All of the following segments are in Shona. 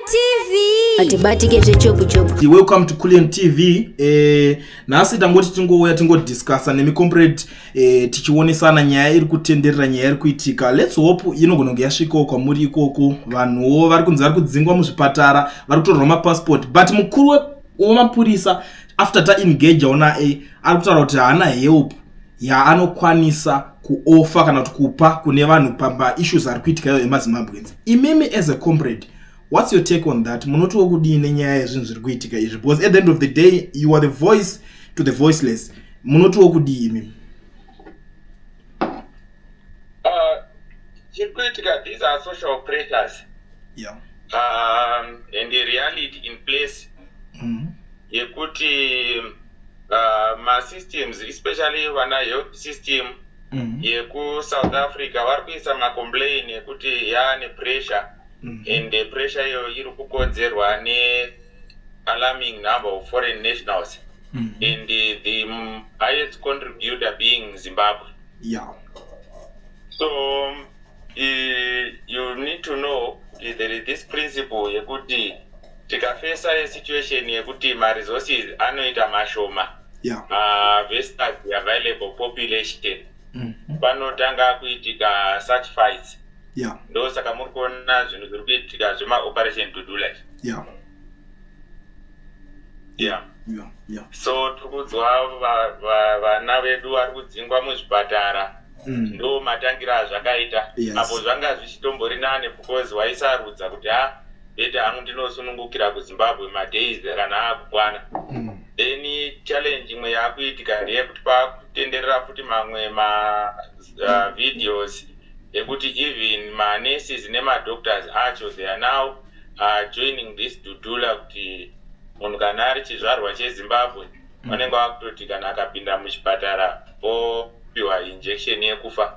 TV. Atibatike zvechopu chopu. Welcome to Kulian TV. Nhasi tangoti tingouya tingodiscussa nemi comrade, tichionesana nyaya iri kutenderera, nyaya iri kuitika. Let's hope inogona kunge yasvikawo kwamuri ikoko. Vanhuwo vari kunzi vari kudzingwa muzvipatara, vari kutorwa mapassport, but mukuru wemapurisa, after taengagewo naye, ari kutaura kuti haana help yaanokwanisa kuoffer kana kuti kupa kune vanhu pamaissues ari kuitika iwo emaZimbabweans. Imimi as a comrade, what's your take on that? Munotiwo kudii nenyaya yezvinhu zviri kuitika izvi? Because at the end of the day, you are the voice to the voiceless. Munotiwo kudii imimi? Chiri kuitika, these are social pressures and the reality in place yekuti masystems, especially vana health system yekuSouth Africa, vari kuisa macomplain ekuti yaane pressure, and the pressure iyo iri kukonzerwa nealarming number of foreign nationals and the highest contributor being Zimbabwe. So you need to know kuti there is this principle yekuti tikafesa situation yekuti maresources anoita mashoma versus the available population, panotanga kuitika such fights. Ndosaka muri kuona zvinhu zviri kuitika zvemaoperation Dudula. So tiri kunzwa vana vedu vari kudzingwa muzvipatara. Ndo matangira azvakaita. Apo zvanga zvichitombori nane because waisarudza kuti, ha, better hangu ndinosunungukira kuZimbabwe madays kana akukwana. Then challenge imwe yaakuitika ndeyekuti pakutenderera futi mamwe mavideos ekuti even manurses nemadoctors acho, they are now joining this Dudula, kuti munhu kana ari chizvarwa cheZimbabwe, vanenge vakutoti kana akapinda muchipatara opiwa injection yekufa.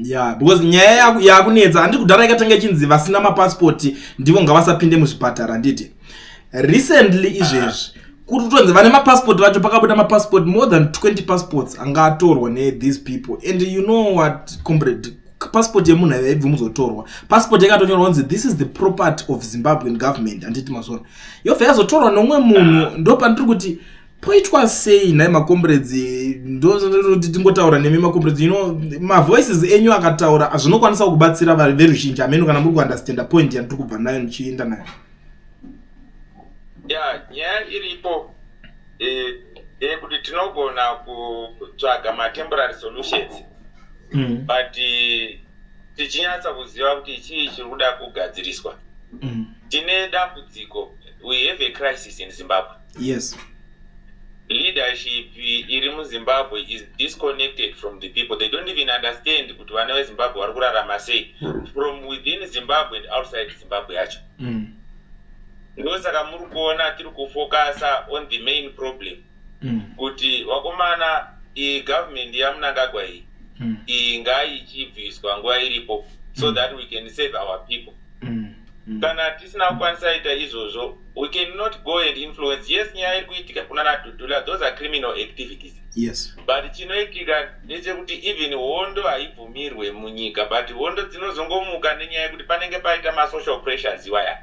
Yeah, because nyaya yakunetsa, handi kudhara yakatanga ichinzi vasina mapasipoti ndivo ngavasapinde muzvipatara, handiti? Recently izvezvi kuri kutonzi vane mapasipoti vacho, pakabuda mapasipoti, more than 20 passports anga atorwa nethese people. And you know what, comrade, passport yemunhu haibvi muzotorwa. Passport yakatonyorwa kunzi "This is the property of Zimbabwean government", handiti? Mazona yobva yazotorwa nomumwe munhu. Ndo pandiri kuti poitwa sei nhai macomrades? Ndoti tingotaura nemi macomrades, mavoices enyu akataura zvinokwanisa kubatsira veruzhinji. Hameno kana muri kuunderstanda point yandiri kubva nayo ndichienda nayo. Ya, nyaya iripo ndeyekuti tinogona kutsvaga matemporary solutions, but tichinyatsa kuziva kuti chii chiri kuda kugadziriswa. Tine dambudziko, we have a crisis in Zimbabwe. Leadership iri muZimbabwe is disconnected from the people. They don't even understand kuti vana veZimbabwe vari kurarama sei from within Zimbabwe and outside Zimbabwe yacho. Ndosaka muri kuona tiri kufocusa on the main problem, kuti vakomana, iyi government yaMnangagwa iyi, iyi ngaichibviswa nguva iripo so that we can save our people. Kana tisina kukwanisa ita izvozvo, we cannot go and influence. Yes, nyaya iri kuitika kuna naDudula, those are criminal activities, but chinoitika ndechekuti even hondo haibvumirwe munyika, but hondo dzinozongomuka nenyaya yekuti panenge paita masocial pressures iwaya.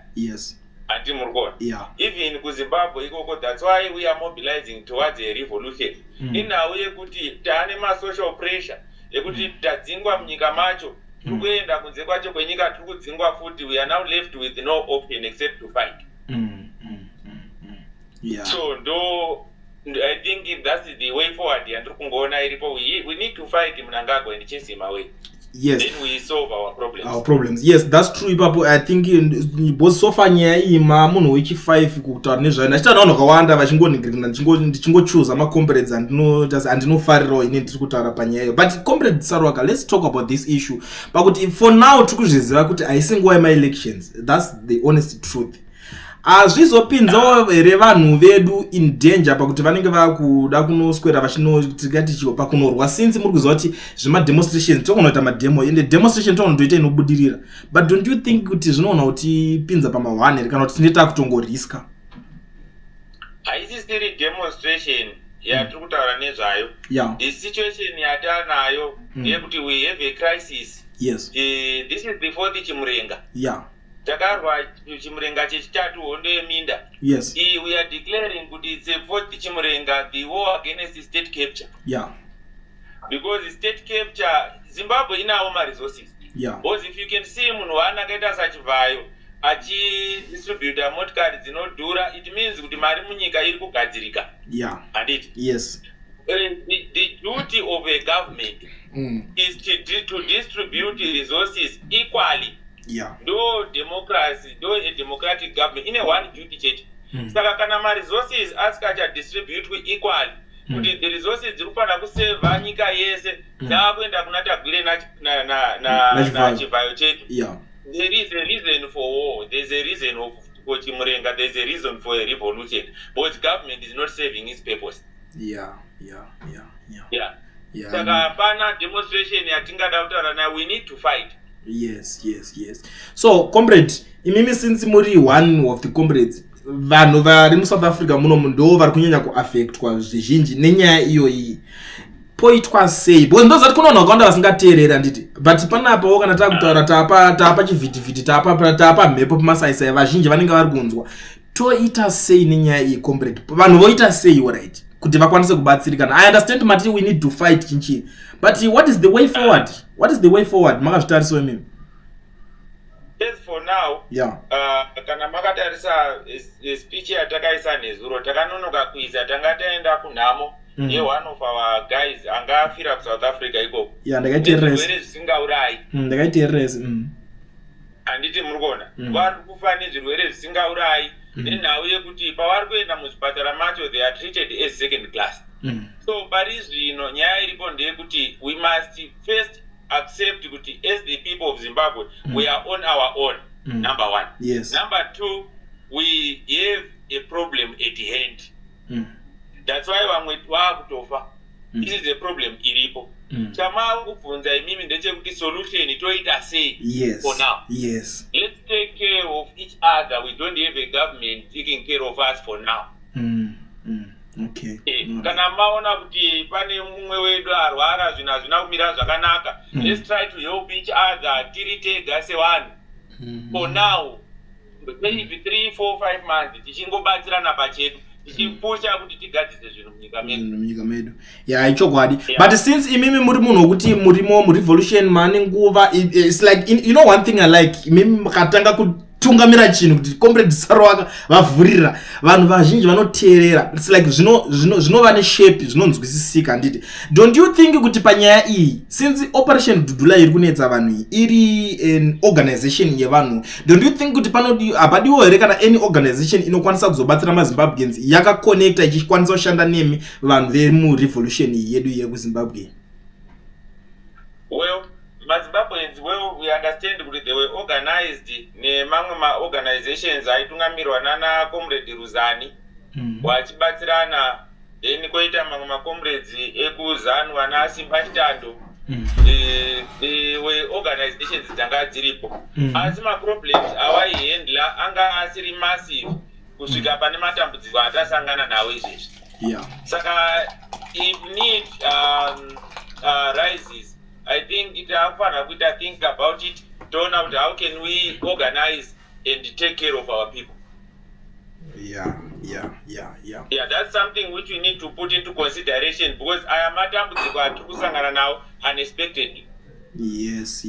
Handi muri kuona? Yeah. Even kuZimbabwe ikoko, that's why we are mobilizing towards a revolution. Inhau yekuti taane masocial pressure ekuti tadzingwa munyika macho, tiri kuenda kunze kwacho kwenyika, tiri kudzingwa futi. We are now left with no option except to fight. So ndo I think that's the way forward yandiri kungoona iripo. We need to fight Mnangagwa and chase him away. Then we solve our problems. Our problems, yes, that's true. Ipapo I think because so far nyaya iyi ma munhu wechi5 kutaura nezvayo, ndachitaura navanhu vakawanda vachingoningirina, ndichingochuza macomrades andinofarirawo ini ndiri kutaura panyaya iyo. But Comrade Saruwaka, let's talk about this issue, pakuti for now tiri kuzviziva kuti haisi nguva yemaelections. That's the honest truth. Hazvizopinzawo here vanhu vedu in danger pakuti vanenge vakuda kunoswera vachinotikati chiwo pakunorwa, since muri kuziva kuti zvemademonstrations togona kuita mademo, ende demonstration togona kutoita inobudirira? But don't you think kuti zvinoona kutipinza pama1 here, kana kuti tinenge takutongoriska? Haisisiri demonstration yatiri kutaura nezvayo. The situation yatanayo ndeyekuti we have a crisis. This is the fourth Chimurenga. Takarwa chimurenga chechitatu, hondo yeminda. Iyi we are declaring kuti it's a fourth chimurenga, the war against state capture, because state capture, Zimbabwe inawo maresources. Because if you can see munhu waana akaita saChivhayo achidistributa motikari dzinodhura, it means kuti mari munyika iri kugadzirika, handiti? Yes. The duty of a government is to distribute resources equally. Ndo democracy, ndo a democratic government ine one duty chete. Saka kana maresources asikachadistributwi equally, kuti the resources dziri kufanira kusevha nyika yese dzaakuenda kuna Tagwirei naChivhayo. naChivhayo chete, there is a reason for war, there is a reason for chimurenga, there is a reason for a revolution, because government is not serving its purpose. Yeah. Saka hapana demonstration yatingada kutaura nayo, we need to fight. Yes, so comrade, imimi since muri one of the comrades, vanhu vari muSouth Africa munomu ndo vari kunyanya kuaffectwa zvizhinji nenyaya iyoyi, poitwa sei? Because ndozati kuna vanhu vakawanda vasingateereri, handiti? But panapawo kana taakutaura, taapa chivhitivhiti, taapa mhepo pamasaisai, vazhinji vanenge vari kunzwa. Toita sei nenyaya iyi, comrade? Vanhu voita sei, alright, kuti vakwanise kubatsirikana? I understand mati we need to fight chinchii, but what is the way forward? What is the way forward? Makazvitarisawo imimi? As for now, kana makatarisa speech yatakaisa nezuro, takanonoka kuisa, tanga taenda kunhamo yeone of our guys anga afira kuSouth Africa ikoko Yeah, ndakaiteereresa. nezvirwere zvisingaurayi. Ndakaiteereresa. Handiti muri kuona? Vari kufa nezvirwere zvisingaurayi nenhau yekuti pavari kuenda muzvipatara macho, they are treated as second class. So pari zvino nyaya iripo ndeyekuti we must first accept kuti as the people of Zimbabwe, we are on our own, number one. Number two, we have a problem at hand. That's why vamwe vaakutofa. This is a problem iripo. Chamakubvunza imimi ndechekuti solution toita sei? For now, let's take care of each other. We don't have a government taking care of us for now. Kana maona kuti pane mumwe wedu arwara, zvinhu hazvina kumira zvakanaka, let's try to help each other tiri tega sevanhu for now, maybe 3, 4, 5 months, tichingobatsirana pachedu, tichipusha kuti tigadzise zvinhu munyika medu. Zvinhu munyika medu, ya, ichokwadi. Yeah. But since imimi muri munhu wekuti murimo murevolution, mane nguva, it's like one thing I like, imimi makatanga kutungamira chinhu kuti Comrade Saruwaka vavhurira, vanhu vazhinji vanoteerera. It's like zvinova neshape, zvinonzwisisika, handiti? Don't you think kuti panyaya iyi, since Operation Dudula iri kunetsa vanhu iyi iri an organization yevanhu, don't you think kuti hapadiwo here kana any organization inokwanisa kuzobatsira maZimbabweans, yakaconnecta, ichikwanisa kushanda nemi vanhu vemurevolution iyi yedu yekuZimbabwe? Well, maZimbabweans, well, we understand kuti they were organized nemamwe maorganizations aitungamirwa nana Comrade Ruzani, vachibatsirana, then koita mamwe macomrades ekuZANU, vana Simba Chitando. Were organizations dzanga dziripo, asi maproblems awaihandla anga asiri massive kusvika pane matambudziko atasangana nawo izvezvi. Saka if need rises, I think taakufanira kuita think about it, toona kuti how can we organize and take care of our people. Yeah, that's something which we need to put into consideration, because aya matambudziko atiri kusangana nawo unexpectedly. Yes,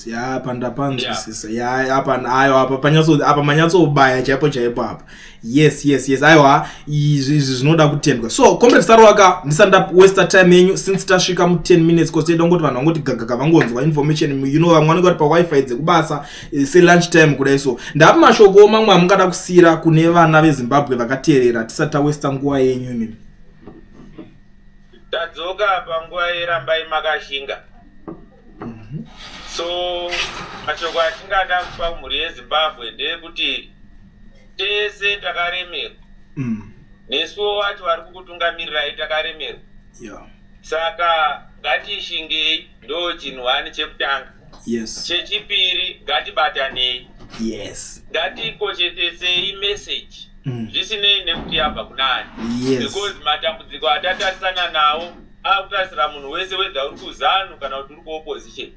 ya, apa ndapanzwisisa. Ya, apa ayo, apa panyatso, apa manyatsobaya chaipo chaipo apa. Yes, aiwa, izvi zvinoda kutendwa. So Comrade Saruwaka, ndisati ndawasta time yenyu, since tasvika mu10 minutes, cause toida kungoti vanhu vangoti gagaga, vangonzwa information. Vamwe vanenge vari paWiFi dzekubasa, selunch time kudai. So ndapi mashoko mamwe amungada kusiyira kune vana veZimbabwe vakateerera, tisati tawasta nguva yenyu imimi? Tadzoka panguva yerambai makashinga. So mashoko atingada kupa kumhuri yeZimbabwe ndeyekuti tese takaremerwa. Nesuwo wacho vari kukutungamirirai takaremerwa. Saka ngatishingei, ndo chinhu hani chekutanga. Chechipiri, ngatibatanei. Ngatikoshesesei message, zvisinei nekuti yabva kunani, because matambudziko atatarisana nawo akutarisira munhu wese, whether uri kuZANU kana kuti uri kuopposition.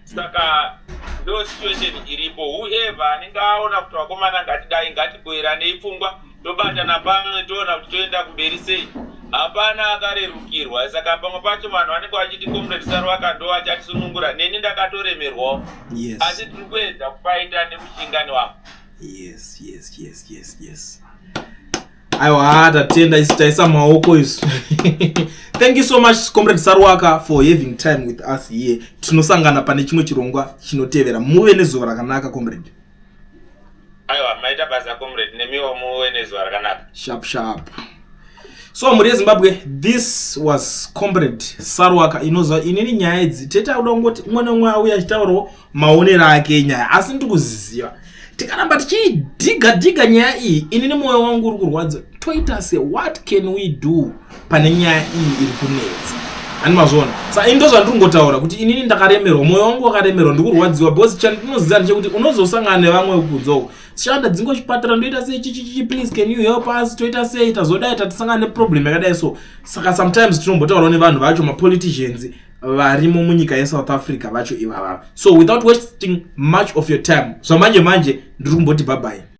Saka Ndo situation iripo. Whoever anenge aona kuti vakomana, ngatidai, ngatigoeranei pfungwa, tobatana pamwe, toona kuti toenda kumberi sei. Hapana akarerukirwa. Saka pamwe pacho vanhu vanenge vachiti Comrade Sarwaka ndo vachatisunungura. Neni ndakatoremerwawo, asi tiri kuedza kufaita nekushinga nevamwe. Yes. Aiwa, tatenda isu, taisa maoko isu. Thank you so much, Comrade Sarwaka, for having time with us here. Tinosangana pane chimwe chirongwa chinotevera. Muve nezuva rakanaka, comrade. Aiwa, maita basa, comrade. Nemiwo muve nezuva rakanaka. Sharp sharp. So mhuri yeZimbabwe, this was Comrade Sarwaka. Inozva inini nyaya idzi tete akuda kungoti umwe neumwe auya achitaurawo maonero ake enyaya, asi ndiri kuziziva tikaramba tichidhiga dhiga nyaya iyi, inini mwoyo wangu uri kurwadza. Toita se what can we do pane nyaya iyi iri kunetsa? Hani mazviona? Sa ini ndozvandiri kungotaura kuti inini ndakaremerwa, mwoyo wangu wakaremerwa, ndikurwadziwa, because chandinoziva ndechekuti unozosangana nevamwe kunze uko, shanda dzingo chipatara, ndoita sei, chichichichi, please can you help us, toita sei, tazodai, tatisangana neproblem yakadai. So saka sometimes tinombotaurawo nevanhu vacho, mapoliticians varimo munyika yeSouth Africa vacho ivavava. So without wasting much of your time, zvamanje manje ndiri kumboti bye bye.